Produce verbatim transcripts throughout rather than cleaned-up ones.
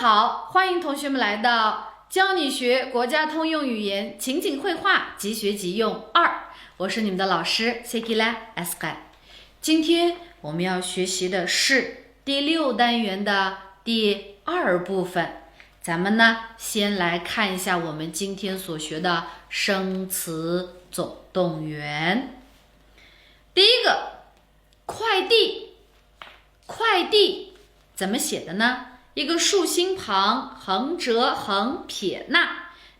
好，欢迎同学们来到教你学国家通用语言情景会话即学即用二，我是你们的老师谢吉拉 Asqar。今天我们要学习的是第六单元的第二部分。咱们呢，先来看一下我们今天所学的生词总动员。第一个，快递。快递怎么写的呢？一个竖心旁，横折横撇捺。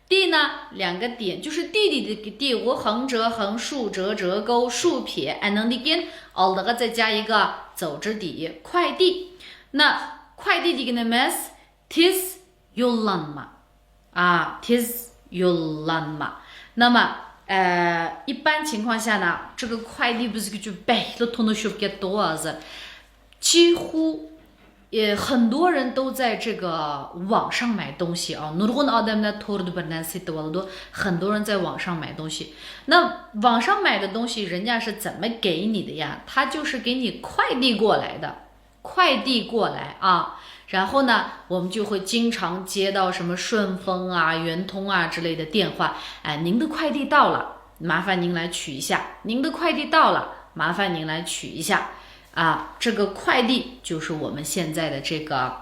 递呢，两个点，就是弟弟的弟，我横折横竖折折钩竖撇，哎，能力根，aldıga再加一个走之底，快递。那快递这个呢，mas tis yollanma。 啊，tez yollanma。那么，呃，一般情况下呢，这个快递不是就白了通的修改多啊是，几乎，也很多人都在这个网上买东西啊。Nurgun adamlar torda bir narsa sotib oladi. 很多人在网上买东西。那网上买的东西，人家是怎么给你的呀？他就是给你快递过来的。 快递过来啊。然后呢，我们就会经常接到什么顺丰啊、圆通啊之类的电话，哎，您的快递到了，麻烦您来取一下。您的快递到了，麻烦您来取一下。啊，这个快递就是我们现在的这个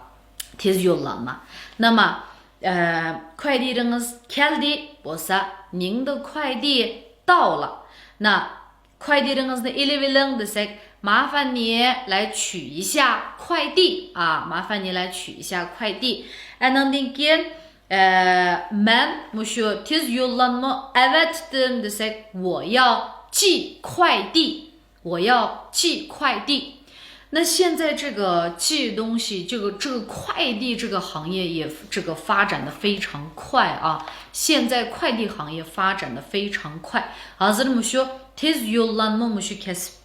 tez yollanma。那么，呃，快递ringiz keldi bolsa，您的快递到了。那 快递ringizni iliviliñ desek, 麻烦你来取一下快递啊，麻烦你来取一下快递。Anandan keyin, e, men mushu tez yollanma avatdim desek, 我要寄快递，我要寄快递。那现在这个寄东西，这个，这个快递这个行业也这个发展的非常快啊，现在快递行业发展的非常快。Hozir mushu tez yollanma mushu kasb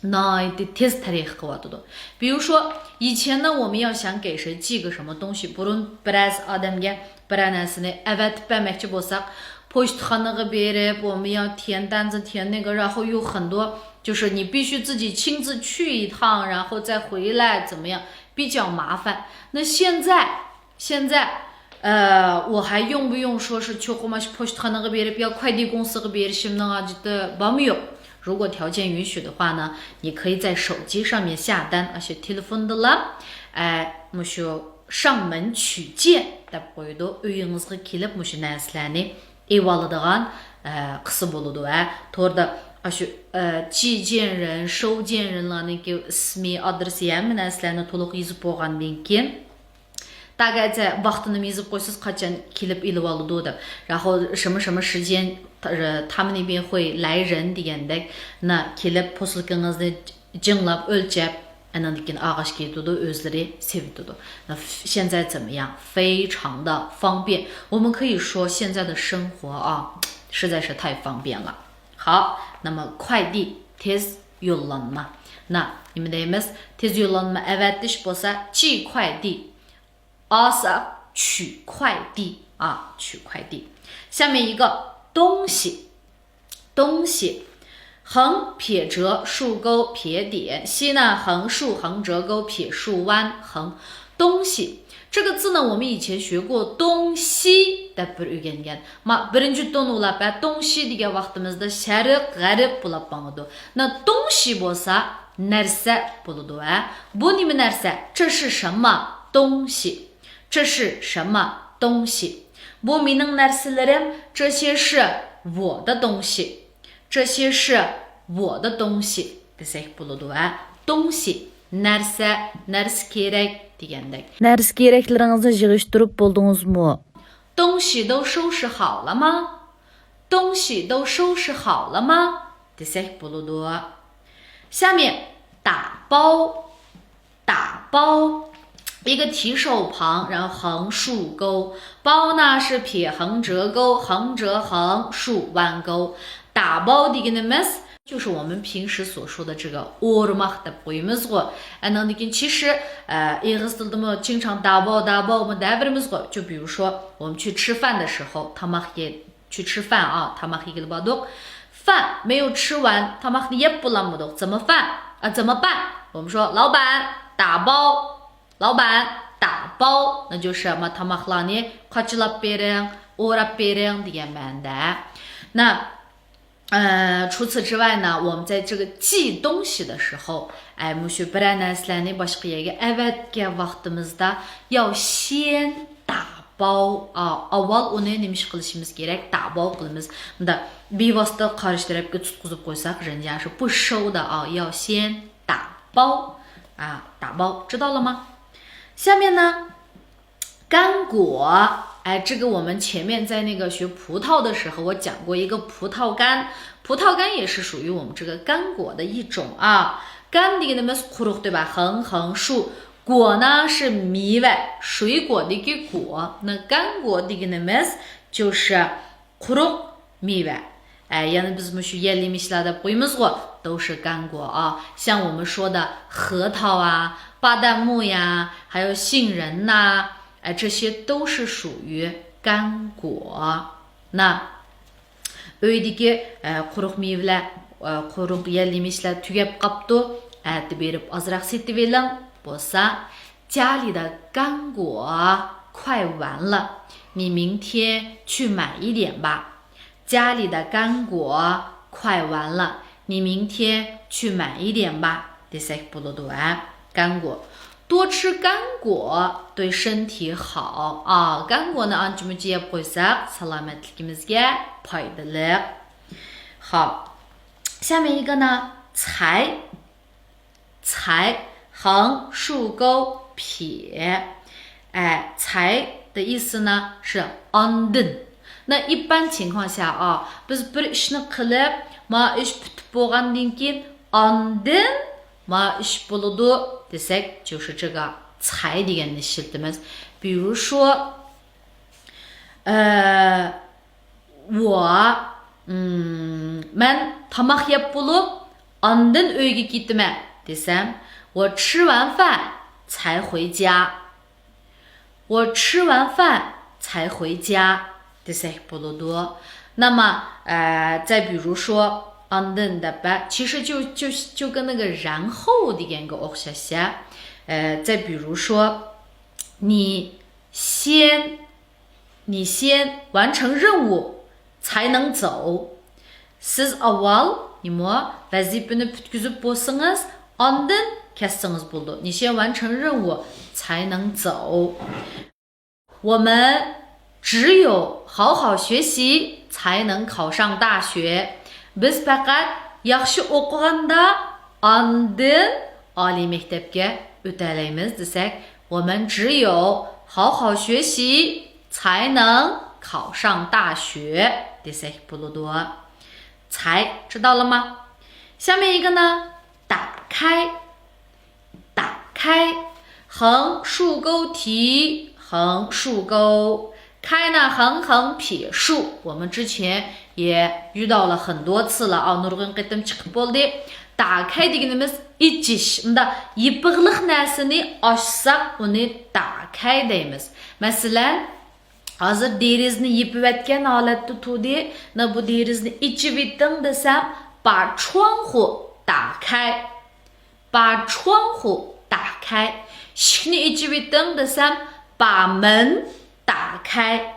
ناھايىتى تېز تەرەققىي قىلىۋاتىدۇ. 比如说，以前呢，我们要想给谁寄个什么东西，بۇرۇن بىرەر ئادەمگە بىرەر نەرسىنى ئەۋەتىپ بەرمەكچى بولساق، پوچتىخانىغا بېرىپ، 我们要填单子，填那个，然后有很多，就是你必须自己亲自去一趟，然后再回来，怎么样，比较麻烦。那现在 现在，呃，我还用不用说是 چوقۇم ئاشۇ پوچتىخانىغا بېرىپ يا 快递公司غا بېرىشىمنىڭ ھاجىتى بارمۇ يوق؟ 如果条件允许的话呢，你可以在手机上面下单， ئاشۇ تېلېفوندىلا، ئە، مۇشۇ 上门取件 دەپ قويىدۇ. ئۆيىڭىزگە كېلىپ مۇشۇ نەرسىلەرنى ئېلىۋالىدىغان، ئە، قىلسا بولىدۇ. ھە، توردا ئاشۇ، ئە، 寄件人، 收件人لارنىڭكى ئىسمى، ئادرېسى، ھەممە نەرسىلەرنى تولۇق يېزىپ بولغاندىن كېيىن، 大概在 ۋاقتىنىمۇ يېزىپ قويسىز، قاچان كېلىپ ئېلىۋالىدۇ دەپ. 然后什么什么时间，呃，他们那边会来人 دېگەندەك، 那 كېلىپ پوسۇلكىڭىزنى جىڭلاپ ئۆلچەپ، ئاندىن كېيىن ئالغاچ كېتىدۇ، ئۆزلىرى سېلىۋېتىدۇ. 那现在怎么样？非常的方便。我们可以说现在的生活啊，实在是太方便了。好，那么快递 tez yollanma. 那 نېمە دەيمىز؟ تېز يوللانما ئەۋەتىش بولسا 寄快递. ئاسا 取快递 啊，取快递。下面一个东西，东西，横撇折竖钩撇点，西呢横竖横折钩撇竖弯横。东西这个字呢，我们以前学过东西 دەپ بىر ئۆگەنگەن. ما بىرىنچى تون ئۇلاپ، 东西 دېگەن ۋاقتىمىزدا شەرق، غەرب بولۇپ ماڭىدۇ. 那东西 بولسا نەرسە بولىدۇ، ھە؟ بۇ نېمە نەرسە؟ 这是什么东西؟ 这是什么东西？ بۇ مېنىڭ نەرسىلىرىم. 这些是我的东西。 这些是我的东西 دېسەك بولىدۇ، ھە؟ 东西 نەرسە، نەرسە كېرەك دېگەندەك. نەرسە كېرەكلىرىڭىزنى يىغىشتۇرۇپ بولدىڭىزمۇ؟ 东西都收拾好了吗؟ 东西都收拾好了吗？ دېسەك بولىدۇ. 下面打包，打包，一个提手旁，然后横竖钩。包呢是撇横折钩，横折横竖弯钩。打包 دېگىنىمىز 就是我们平时所说的这个 ئورىماق دەپ قويىمىزغۇ. ئاندىن كېيىن 其实، ئە، ئېغىز تىلدىمۇ 经常 داباۋ داباۋمۇ دەۋېرىمىزغۇ. 就比如说我们去吃饭的时候، تاماق يەي، 去吃饭啊، تاماق يېگىلى باردۇق. 饭没有吃完، تاماقنى يەپ بولالمىدۇق. 怎么办؟ ئە، 怎么办؟ 我们说 老板打包. 老板打包，那就是ما تاماقلارنى قاچىلاپ بېرىڭ، ئوراپ بېرىڭ دېگەن مەنىدە. 那 呃，除此之外呢，我们在这个寄东西的时候，ئە، مۇشۇ بىرەر نەرسىلەرنى باشقا يەرگە ئەۋەتكەن ۋاقتىمىزدا 要先打包 ئا، ئاۋۋال ئۇنى نېمە ئىش قىلىشىمىز كېرەك؟ 打包 قىلىمىز. مۇنداق بىۋاسىتە قارشى تەرەپكە تۇتقۇزۇپ قويساق، 人家是不收的 ئا، 要先打包 ئا، 打包 知道了吗？下面呢， 干果，哎，这个我们前面在那个学葡萄的时候，我讲过一个葡萄干，葡萄干也是属于我们这个干果的一种啊。干 دېگىنىمىز قۇرۇق، 对吧؟ 横横竖， 果呢是 مېۋە، 水果 دىكى 果. 那干果 دېگىنىمىز 就是 قۇرۇق مېۋە. ئە، يەنى بىز مۇشۇ يەل يېمىشلەر دەپ قويىمىزغۇ، 都是干果 ئا. 像我们说的核桃啊、巴旦木呀，还有杏仁呐，哎，这些都是属于干果。那 ئۆيدىكى، ئە، قۇرۇق مېۋىلەر، ئە، قۇرۇق يەل يېمىشلەر تۈگەپ قاپتۇ، ئەتە بېرىپ ئازراق سېتىۋېلىڭ. بولسا، 家里的干果快完了，你明天去买一点吧。 家里的干果快完了，你明天去买一点吧 دېسەك بولىدۇ، ھە؟ 干果. 多吃干果对身体好 ئا، 干果نى ئانچە-مۇنچە يەپ قويساق، سالامەتلىكىمىزگە پايدىلىق. 好，下面一个呢，才. 才，横竖钩撇。哎，才的意思呢是 ئاندىن. 那一般情况下 ئا، بىز بىر ئىشنى قىلىپ، ما ئىش پۈتۈپ بولغاندىن كېيىن، ئاندىن ما ئىش بولىدۇ دېسەك، 就是这个 才 دېگەننى ئىشلىتىمىز. 比如说، ئە، 我، مەن تاماق يەپ بولۇپ، ئاندىن ئۆيگە كېتىمەن دېسەم، 我吃完饭才回家. 我吃完饭才回家 دېسەك بولىدۇ. 那么، ئە، 再比如说، ئاندىن دەپ، 其实就، 就، 就跟那个 然后 دېگەنگە ئوخشاش. ئە، 再比如说، 你先 你先完成任务才能走. سىز ئاۋۋال نېمە، ۋەزىپىنى پۈتكۈزۈپ بولسىڭىز، ئاندىن كەتسىڭىز بولىدۇ. 你先完成任务才能走. 我们只有好好学习才能考上大学. بىز پەقەت ياخشى ئوقۇغاندا ئاندىن ئالىي مەكتەپكە ئۆتەلەيمىز دېسەك، 我们只有好好学习才能考上大学 دېسەك بولىدۇ. 才知道了吗？下面一个呢，打开，打开，横竖钩提，横竖钩，开呢横横撇竖，我们之前也遇到了很多次了啊， نۇرغۇن قېتىم چىقىپ بولدى. 打开 دېگىنىمىز ئېچىش. مۇنداق يېپىقلىق نەرسىنى ئاچساق، ئۇنى 打开 دەيمىز. مەسىلەن، ھازىر دېرىزىنى يېپىۋەتكەن ھالەتتە تۇردى. 那 بۇ دېرىزىنى ئېچىۋېتىڭ دېسەم، 把窗户打开. 把窗户打开. ئىشىكنى ئېچىۋېتىڭ دېسەم، 把门打开.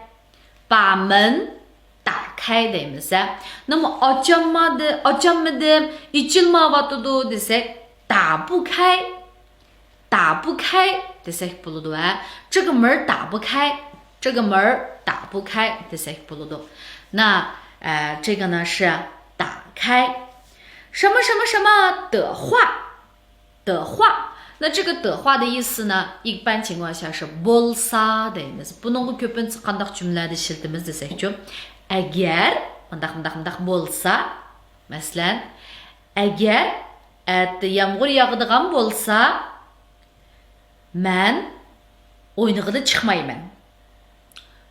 把门打开 دەيمىز ھە. نېمە، ئاچالمىدى، ئاچالمىدىم، ئېچىلمايۋاتىدۇ دېسەك، 打不开. 打不开 دېسەك بولىدۇ ھە. 这个门儿打不开，这个门儿打不开 دېسەك بولىدۇ. 那，呃，这个呢是打开。什么什么什么的话，的话。那这个的话的意思呢，一般情况下是 بولسا دەيمىز. بۇنىڭغا كۆپىنچە قانداق جۈملىلەردە ئىشلىتىمىز دېسەكچۇ؟ ئەگەر مۇنداق، مۇنداق، مۇنداق بولسا، مەسىلەن، ئەگەر ئەتە يامغۇر ياغىدىغان بولسا، مەن ئوينىغىلى چىقمايمەن.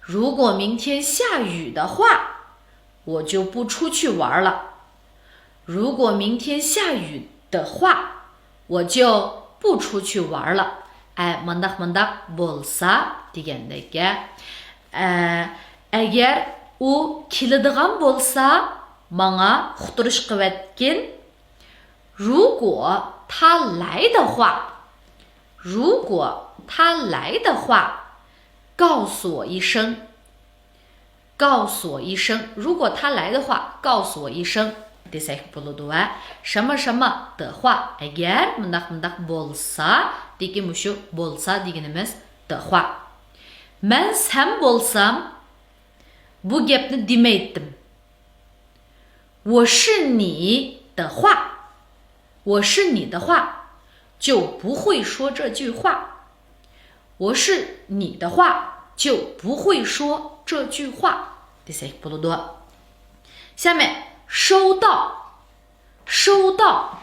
如果明天下雨的话，我就不出去玩了。如果明天下雨的话，我就不出去玩了。ئە، مانداق، مانداق بولسا دېگەندەك. ئە، ئەگەر ئۇ كېلىدىغان بولسا، ماڭا ئۇقتۇرۇش قىلىۋەتكىن. 如果他来的话，如果他来的话，告诉我一声。告诉我一声。如果他来的话，告诉我一声 دېسەك بولىدۇ. ۋە 什么什么的话، ئەگەر مۇنداق مۇنداق بولسا، دېگەن مۇشۇ بولسا دېگىنىمىز 的话. مەن سەن بولسام، بۇ گەپنى دېمەيتتىم. 我是你的话，我是你的话，就不会说这句话。我是你的话，就不会说这句话 دېسەك بولىدۇ. 下面收到，收到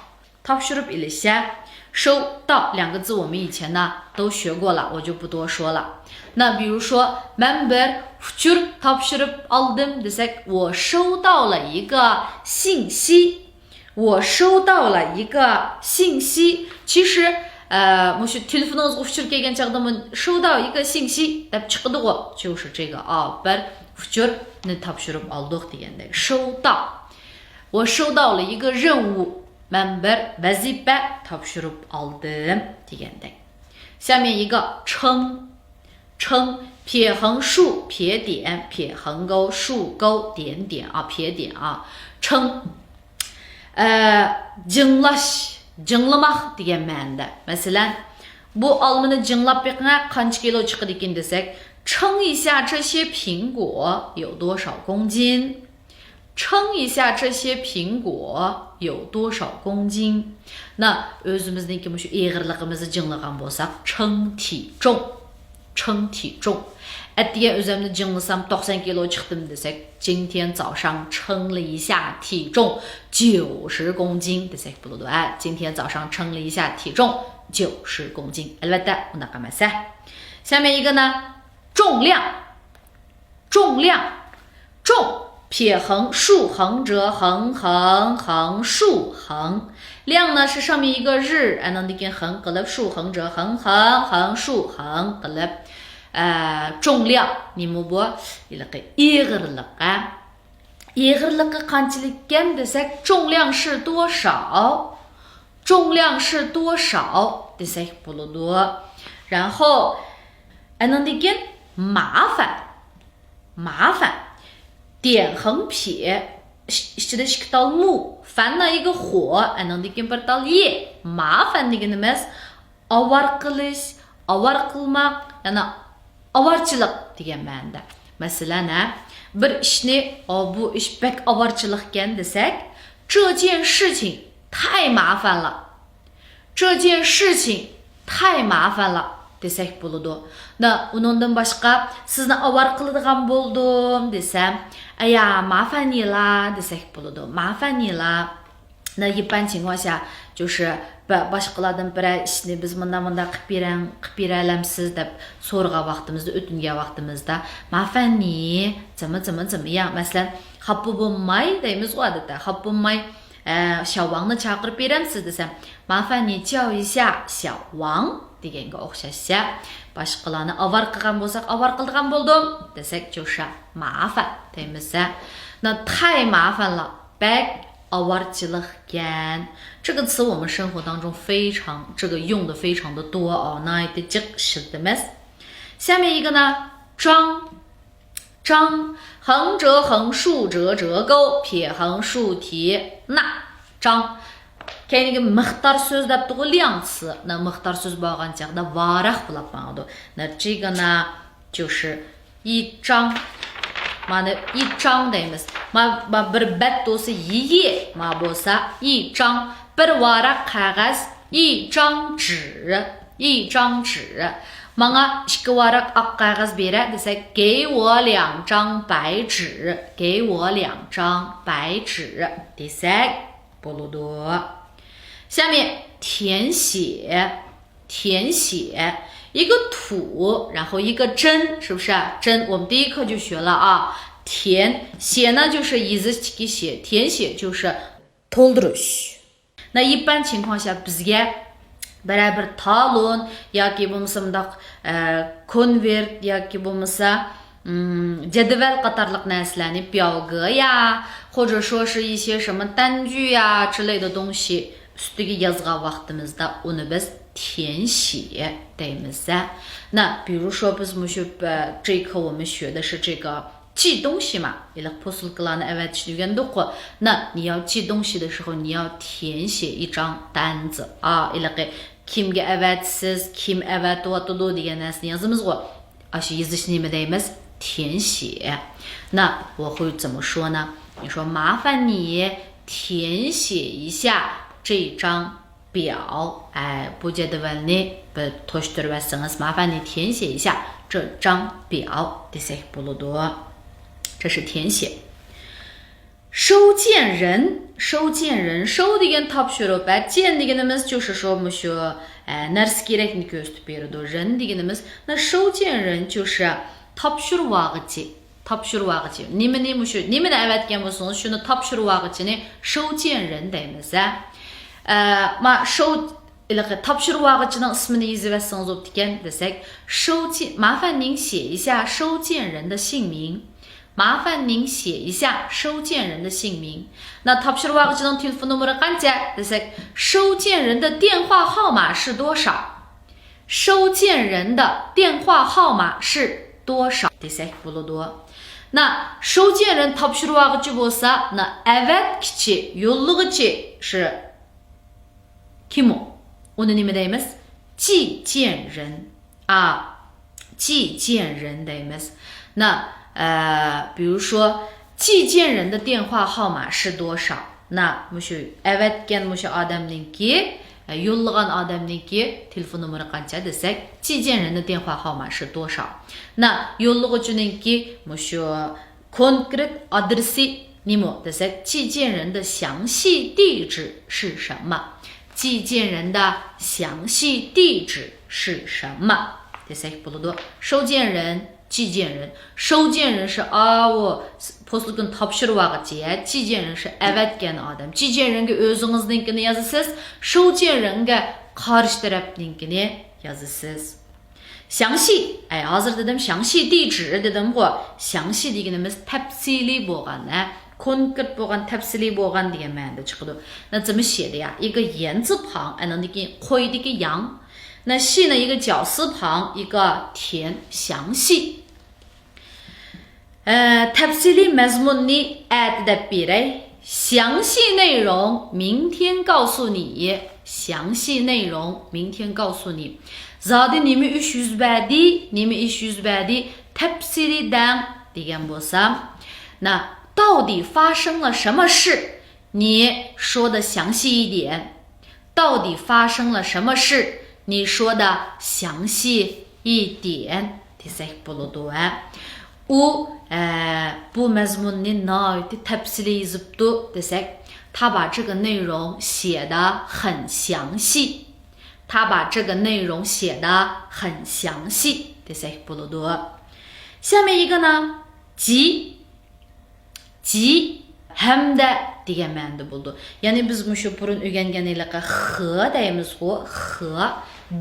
تاپشۇرۇپ ئېلىش. 收到两个字我们以前呢都学过了，我就不多说了。那比如说، مەن بىر ئۇچۇر تاپشۇرۇپ ئالدىم دېسەك، 我收到了一个信息。我收到了一个信息。其实، ئە، مۇشۇ تېلېفونىڭىزغا ئۇچۇر كەلگەن چاغدىمۇ 收到一个信息 دەپ چىقىدىغۇ. 就是这个啊، بىر ئۇچۇرنى تاپشۇرۇپ ئالدۇق دېگەندەك. 收到。 我收到了一个任务، مەن بىر ۋەزىپە تاپشۇرۇپ ئالدىم دېگەندەك. 下面一个称，称، 撇横竖，撇点，撇横钩，竖钩，点点啊，撇点啊，称。 ئە، جىڭلاش، جىڭلىماق دېگەن مەنىدە. مەسىلەن، بۇ ئالمىنى جىڭلاپ بېقىڭە، قانچە كىلو چىقىدىكىن دېسەك، 称一下这些苹果有多少公斤。 称一下这些苹果有多少公斤。 نا، ئۆزىمىزنىڭكى مۇشۇ ئېغىرلىقىمىزنى جىڭلىغان بولساق، 称体重، 称体重. ئەتىگەن ئۆزۈمنى جىڭلىسام، 90 كىلو چىقتىم دېسەك، 今天早上称了一下体重九十公斤 دېسەك بولىدۇ. ھە، 今天早上称了一下体重九十公斤. ئەلۋەتتە، ئۇنداق ئەمەس. 下面一个呢，重量。 重量，重，撇横竖横折横横横竖横。 量呢是上面一个日，ئانىڭدىن كېيىن 横 قىلىپ، 竖横折横横横竖横 قىلىپ. ئە، 重量، نېمە بۇ؟ ھېلىقى ئېغىرلىق، ھە؟ ئېغىرلىقى قانچىلىككەن دېسەك، 重量是多少؟ 重量是多少 دېسەك بولىدۇ. 然后، ئانىڭدىن كېيىن 麻烦. 麻烦. 点横撇، ئىچ-، ئىچىدە ئىككى تال مۇ. 烦 نا ئىگە خو، ئانىڭدىن كېيىن بىر تال يې. 麻烦 دېگىنىمىز ئاۋارە قىلىش، ئاۋارە قىلماق، يەنى ئاۋارىچىلىق دېگەن مەنىدە. مەسىلەن، ھە، بىر ئىشنى، ئا، بۇ ئىش بەك ئاۋارىچىلىقكەن دېسەك، 这件事情太麻烦了. 这件事情太麻烦了 دېسەك بولىدۇ. نا، ئۇنىڭدىن باشقا، سىزنى ئاۋارە قىلىدىغان بولدۇم دېسەم، 哎呀，麻烦你啦 دېسەك بولىدۇ. 麻烦你啦. نا، 一般情况下就是 با-، باشقىلاردىن بىرەر ئىشنى بىز مۇنداق، مۇنداق قىلىپ بېرەڭ، قىلىپ بېرەلەمسىز دەپ سورىغان ۋاقتىمىزدا، ئۆتۈنگەن ۋاقتىمىزدا، 麻烦你怎么怎么怎么样. مەسىلەن، خاپا بولماي دەيمىزغۇ ئادەتتە. خاپا بولماي، ئە، شياۋ ۋاڭنى چاقىرىپ بېرەمسىز دېسەم، 麻烦你叫一下小王 دېگەنگە ئوخشاشچە، باشقىلارنى ئاۋارە قىلغان بولساق، ئاۋارە قىلىدىغان بولدۇم دېسەك، 就是麻烦 دەيمىز. نا، 太麻烦了، بەك ئاۋارىچىلىقكەن. 这个词我们生活当中非常，这个用的非常的多啊， ناھايىتى جىق ئىشلىتىمىز. 下面一个呢，张. 张، 横折横竖折折钩，撇横竖撇捺. 张. كەينىگە مىقدار سۆز دەپتىغۇ، 量词. نا، مىقدار سۆز بولغان چاغدا ۋاراق بولاپ ماڭىدۇ. نا، 这个呢就是 一张. مانا 一张 دەيمىز. ما، ما بىر بەت بولسا 一页، ما بولسا 一张. بىر ۋاراق قەغەز، 一张纸، 一张纸. ماڭا ئىككى ۋاراق ئاق قەغەز بېرە دېسەك، 给我两张白纸، 给我两张白纸 دېسەك بولىدۇ. 下面填写. 填写. 一个土，然后一个真，是不是啊？真，我们第一课就学了啊。填，写呢就是 يېزىشتىكى 写، 填写就是 تولدۇرۇش. نا، 一般情况下 بىزگە بىرەر بىر تالون ياكى بولمىسا مۇنداق، ئە، كونۋېرت ياكى بولمىسا، ئىم، جەدۋەل قاتارلىق نەرسىلەرنى، 表格呀، 或者说是一些什么单据呀之类的东西 ئۈستىگە يازغان ۋاقتىمىزدا ئۇنى بىز 填写 دەيمىز. 那比如说 بىز مۇشۇ 这个 ھېلىقى پوسۇلكىلارنى ئەۋەتىشنى ئۆگەندۇققۇ. 那你要寄东西的时候，你要填写一张单子. ئا، ھېلىقى كىمگە ئەۋەتىسىز، كىم ئەۋەتىۋاتىدۇ دېگەن نەرسىنى يازىمىزغۇ. ئاشۇ يېزىشنى نېمە دەيمىز؟ 填写. 那我会怎么说呢？你说麻烦你填写一下这张表. ئە، بۇ جەدۋەلنى بىر توشتۇرۇۋەتسىڭىز، 麻烦你填写一下这张表 دېسەك بولىدۇ. 这是填写. 收件人، 收件人، 收 دېگەن تاپشۇرۇپ، ئە، 件 دېگىنىمىز 就是说 مۇشۇ، ئە، نەرسە كېرەكنى كۆرسىتىپ بېرىدۇ. 人 دېگىنىمىز، 那收件人就是 تاپشۇرۇۋالغۇچى، تاپشۇرۇۋالغۇچى. نېمىنى مۇشۇ، نېمىنى ئەۋەتكەن بولسىڭىز، شۇنى تاپشۇرۇۋالغۇچىنى 收件人 دەيمىز، ھە. ئە، ما، 收، ھېلىقى تاپشۇرۇۋالغۇچىنىڭ ئىسمىنى يېزىۋەتسىڭىز بوپتىكەن دېسەك، 收件، 麻烦您写一下收件人的姓名. 麻烦您写一下收件人的姓名. 那 تاپشۇرۇۋالغۇچىنىڭ تېلېفون نومۇرى قانچە دېسەك، 收件人的电话号码是多少؟ 收件人的电话号码是多少 دېسەك بولىدۇ. 那收件人 تاپشۇرۇۋالغۇچى بولسا، 那 ئەۋەتكۈچى، يوللىغۇچى 是 كىم ئۇ؟ ئۇنى نېمە دەيمىز؟ 寄件人. ئا، 寄件人 دەيمىز. 那، ئە، 比如说، 寄件人的电话号码是多少؟ 那 مۇشۇ ئەۋەتكەن مۇشۇ ئادەمنىڭكى، ئە، يوللىغان ئادەمنىڭكى تېلېفون نومۇرى قانچە دېسەك، 寄件人的电话号码是多少؟ 那 يوللىغۇچىنىڭكى مۇشۇ كونكرېت ئادرېسى نېمە دېسەك، 寄件人的详细地址是什么？ 寄件人的详细地址是什么 دېسەك بولىدۇ. 收件人، 寄件人. 收件人是 ئاۋۇ پوسۇلكىنى تاپشۇرۇۋالغۇچى، 寄件人 是 ئەۋەتكەن ئادەم. 寄件人 گە ئۆزىڭىزنىڭكىنى يازىسىز، 收件人 گە قارشى تەرەپنىڭكىنى يازىسىز. 详细، ئەي، ھازىر دېدىم، 详细地址 دېدىمغۇ. 详细 دېگىنىمىز تەپسىلىي بولغان، ھە، كونكرېت بولغان، تەپسىلىي بولغان دېگەن مەنىدە چىقىدۇ. 那怎么写的呀؟ 一个言字旁، ئاندىن كېيىن قويدىكى 阳. 那 细 呢， 一个绞丝旁， 一个田，详细. ئە، تەپسىلىي مەزمۇننى ئەتە دەپ بېرەي. 详细内容明天告诉你. 详细内容明天告诉你. زادى نېمە ئىش يۈز بەردى، نېمە ئىش يۈز بەردى، تەپسىلىي دەڭ دېگەن بولسام، 那到底发生了什么事，你说的详细一点。 到底发生了什么事，你说的详细一点 دېسەك بولىدۇ، ھە. ئۇ، ئە، بۇ مەزمۇننى ناھايىتى تەپسىلىي يېزىپتۇ دېسەك، 他把这个内容写得很详细. 他把这个内容写得很详细 دېسەك بولىدۇ. 下面一个呢，急. 急، ھەمدە دېگەن مەنىدە بولىدۇ. يەنى بىز مۇشۇ بۇرۇن ئۆگەنگەن ھېلىقى 和 دەيمىزغۇ، 和،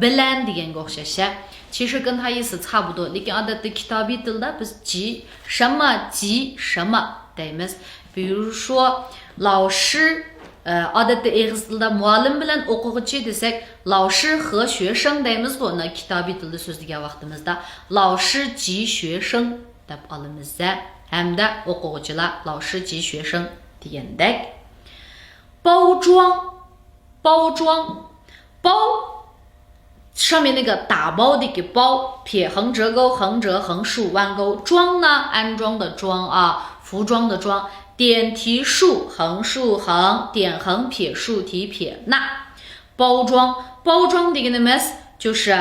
بىلەن دېگەنگە ئوخشاش، ھە. 其实跟它意思差不多، لېكىن ئادەتتە كىتابىي تىلدا بىز 急، 什么急什么 دەيمىز. 比如说، 老师، ئە، ئادەتتە ئېغىز تىلدا مۇئەللىم بىلەن ئوقۇغۇچى دېسەك، 老师和学生 دەيمىزغۇ، 那 كىتابىي تىلدا سۆزلىگەن ۋاقتىمىزدا، 老师急学生 دەپ ئالىمىز-دە، ھەمدە ئوقۇغۇچىلار 老师急学生 دېگەندەك. 包装، 包装، 包، 上面那个打包 دىكى 包، 撇横折钩，横折横竖弯钩，装呢，安装的装啊，服装的装，点提竖，横竖横，点横撇竖提撇捺。 包装， 包装 دېگىنىمىز 就是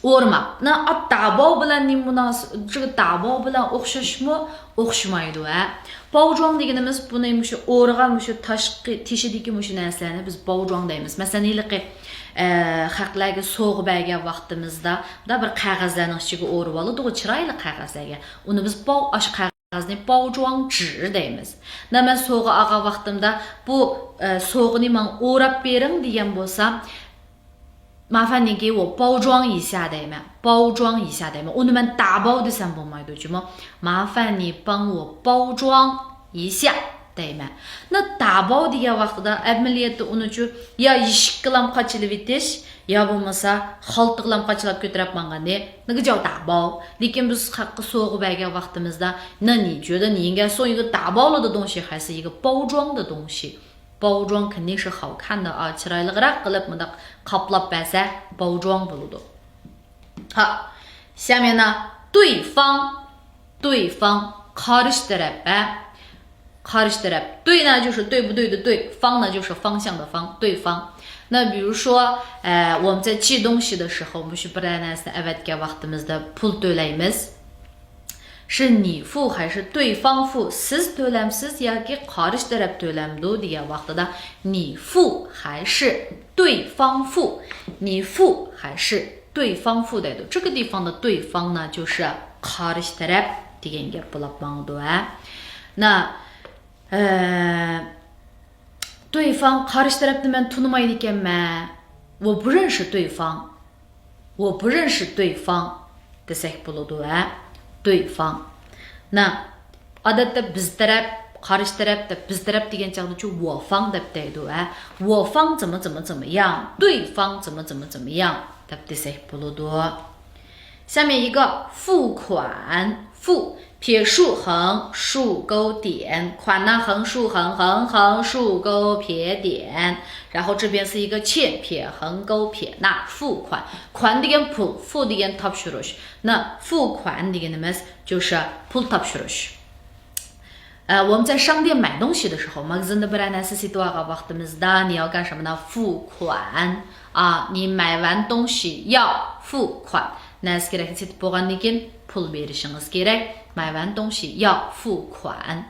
ئورىما. 那 ئا، 打包 بىلەن نېمە مۇناسىۋەت؟ 这个打包 بىلەن ئوخشاشمۇ؟ ئوخشىمايدۇ، ھە. 包装 دېگىنىمىز بۇنى مۇشۇ ئورىغان مۇشۇ تاشقى تېشىدىكى مۇشۇ نەرسىلەرنى بىز 包装 دەيمىز. مەسىلەن، ھېلىقى، ئە، خەقلەرگە سوۋغا بەرگەن ۋاقتىمىزدا، مۇنداق بىر قەغەزلەرنىڭ ئىچىگە ئورىۋالىدىغۇ، چىرايلىق قەغەزلەرگە. ئۇنى بىز باۋ-، ئاشۇ قەغەزنى 包装纸 دەيمىز. 那 مەن سوۋغا ئالغان ۋاقتىمدا، بۇ، ئە، سوۋغىنى ماڭا ئوراپ بېرىڭ دېگەن بولسام، 麻烦你给我包装一下 دەيمەن. 包装一下 دەيمەن. ئۇنى مەن 打包 دېسەم بولمايدۇ جۇمۇ. 麻烦你帮我包装一下. دەيمەن. نە داباۋ دېگەن ۋاقتىدا ئەمەلىيەتتە ئۇنىچۇ يا يىشىككىلام قاچىلىۋېتىش، يا بولمىسا خالتىغىلام قاچىلاپ كۆتۈرەپ ماڭغاننى نىگىجاۋ داباۋ. لېكىن بىز خەققە سوغا بەرگەن ۋاقتىمىزدا، نە نىجۆدە نىيىڭگە سوڭ يىگە داباۋلىدا دۇڭشى خەسە يىگە باۋجۇاڭدا دۇڭشى. باۋجۇاڭ كە نىشى خاۋ كەندە ئا، چىرايلىقراق قىلىپ مۇنداق قاپلاپ بەرسە باۋجۇاڭ بولىدۇ. 好，下面呢，对方，对方 قارشى تەرەپ، ھە؟ قارشى تەرەپ. 对呢就是对不对的对，方呢就是方向的方，对方。那比如说，呃，我们在寄东西的时候，我们是 بىرەر نەرسىنى ئەۋەتكەن ۋاقتىمىزدا پۇل تۆلەيمىز. 是你付还是对方付؟ سىز تۆلەمسىز ياكى قارشى تەرەپ تۆلەمدۇ دېگەن ۋاقتىدا، 你付还是对方付？你付还是对方付 دەيدۇ. 这个地方的对方呢，就是 قارشى تەرەپ دېگەن گەپ بولۇپ ماڭىدۇ، ھە. 那呃，对方 قارشى تەرەپنى مەن تونۇمايدىكەنمەن. 我不认识对方。我不认识对方 دېسەك بولىدۇ، ھە. 对方. 那 ئادەتتە بىز تەرەپ، قارشى تەرەپ دەپ، بىز تەرەپ دېگەن چاغدىچۇ 我方 دەپ دەيدۇ، ھە. 我方怎么怎么怎么样，对方怎么怎么怎么样 دەپ دېسەك بولىدۇ. 下面一个付款，付 撇竖横竖勾点，款呢横竖横横横竖勾撇点，然后这边是一个欠撇横勾撇捺付款，款 دېگەن پۇل، 付 دېگەن تاپشۇرۇش. 那付款 دېگىنىمىز 就是 پۇل تاپشۇرۇش. 呃，我们在商店买东西的时候， ماگىزىندا بىرەر نەرسە سېتىۋالغان ۋاقتىمىزدا 你要干什么呢؟ 付款. 啊， 你买完东西要付款. نەرسە كېرەكنى سېتىپ بولغاندىن كېيىن پۇل بېرىشىڭىز كېرەك. 买完东西要付款.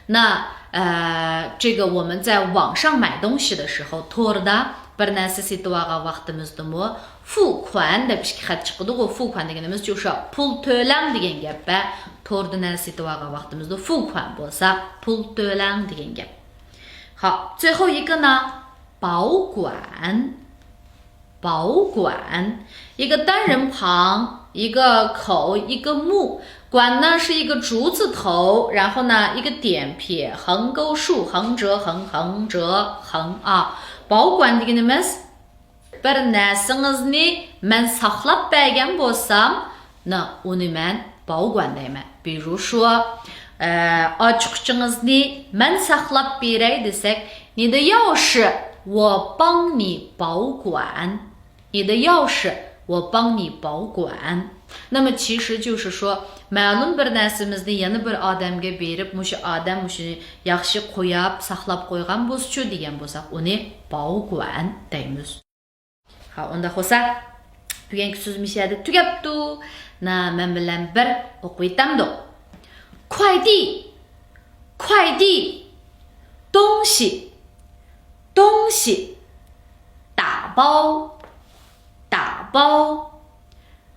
那呃，这个我们在网上买东西的时候， توردا بىر نەرسە سېتىۋالغان ۋاقتىمىزدىمۇ 付款 دەپ ئىككى خەت چىقىدىغۇ. 付款 دېگىنىمىز 就是 پۇل تۆلەڭ دېگەن گەپ. ھە، توردا نەرسە سېتىۋالغان ۋاقتىمىزدا 付款 بولسا پۇل تۆلەڭ دېگەن گەپ. 好，最后一个呢，保管。 保管，一个单人旁，一个口，一个木。管呢是一个竹字头，然后呢一个点撇横勾竖横折横横折横啊。保管 دېگىنىمىز بىر نەرسىڭىزنى مەن ساقلاپ بەرگەن بولسام، 那 ئۇنى مەن 保管 دەيمەن. 比如说، ئە، ئاچقۇچىڭىزنى مەن ساقلاپ بېرەي دېسەك، 你的钥匙我帮你保管。 你的钥匙我帮你保管。 那么其实就是说، مەلۇم بىر نەرسىمىزنى يەنە بىر ئادەمگە بېرىپ، مۇشۇ ئادەم مۇشۇنى ياخشى قوياپ، ساقلاپ قويغان بولسىچۇ دېگەن بولساق، ئۇنى 保管 دەيمىز. 好، ئۇنداق بولسا، بۈگۈنكى سۆزىمىز شۇ يەردە تۈگەپتۇ. 那 مەن بىلەن بىر ئوقۇۋېتەمدۇ؟ 快递，快递，东西，东西，打包，打包，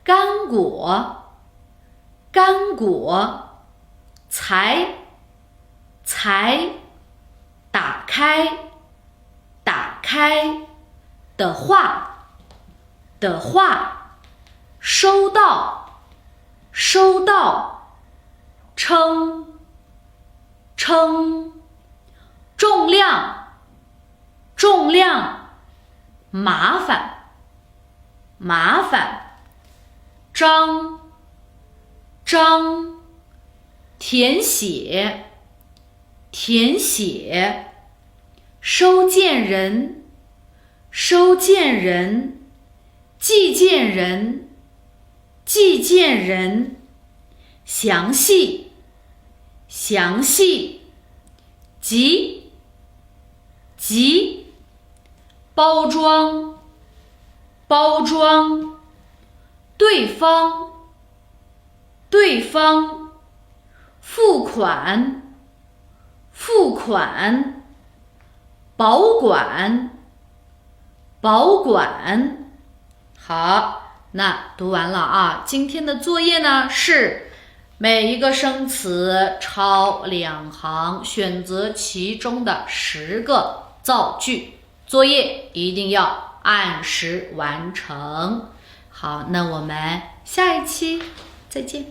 干果，干果，裁，裁，打开，打开，的话，的话，收到，收到，称，称，重量，重量，麻烦，麻烦，张，张，填写，填写，收件人，收件人，寄件人，寄件人，详细，详细，急，急，包装，包装，对方，对方，付款，付款，保管，保管。 好，那读完了啊，今天的作业呢是每一个生词抄两行，选择其中的十个造句，作业一定要按时完成。好，那我们下一期再见。